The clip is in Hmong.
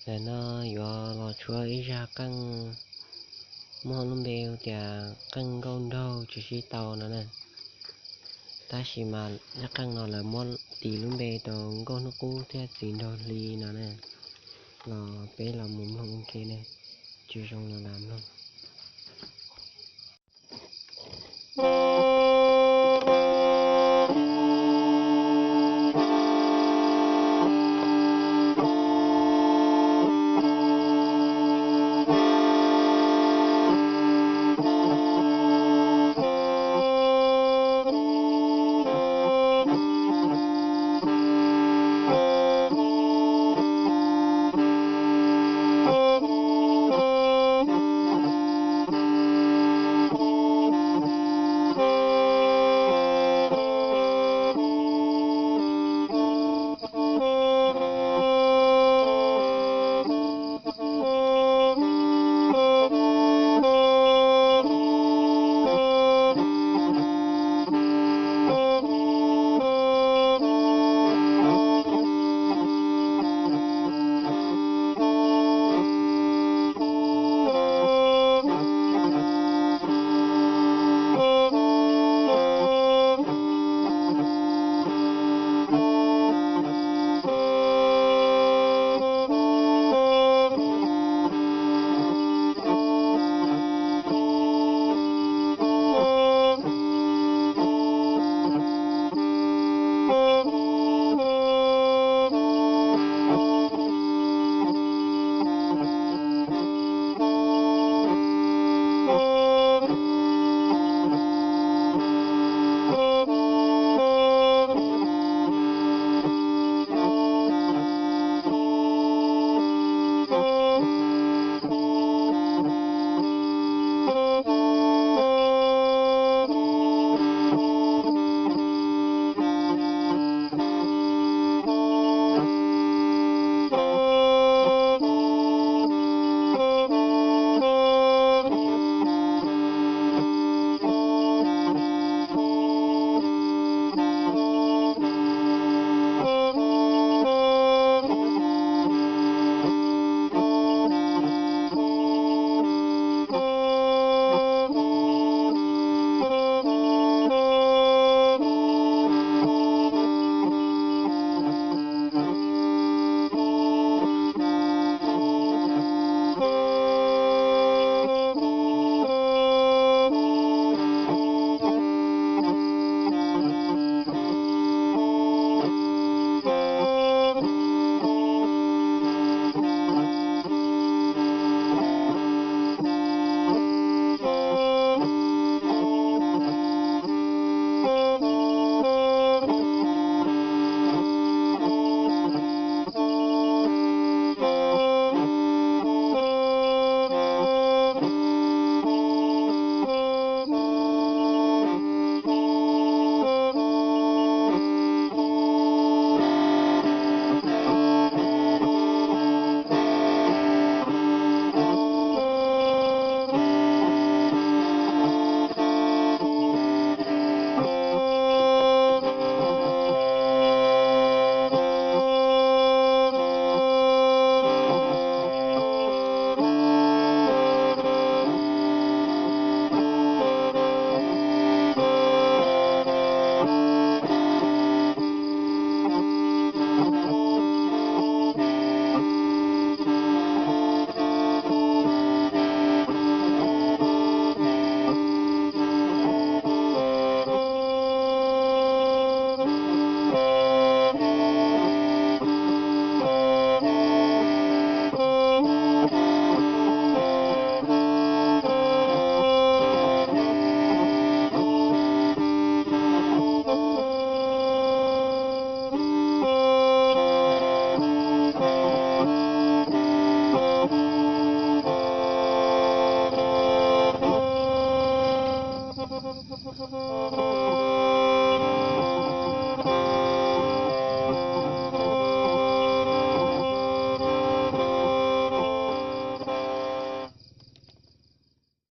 Ntawm no yuav los tshuab ib zaj qeej muaj lub npe hu tias qeej nkauj nraug tsis sib tau no na. Tab sis mas zaj qeej no lawv muab tis lub npe rau nkauj hnub qub thiab txiv nraug hli no na. Los peb los mus mloog ua ke ne, tsis zoo los lam mloog.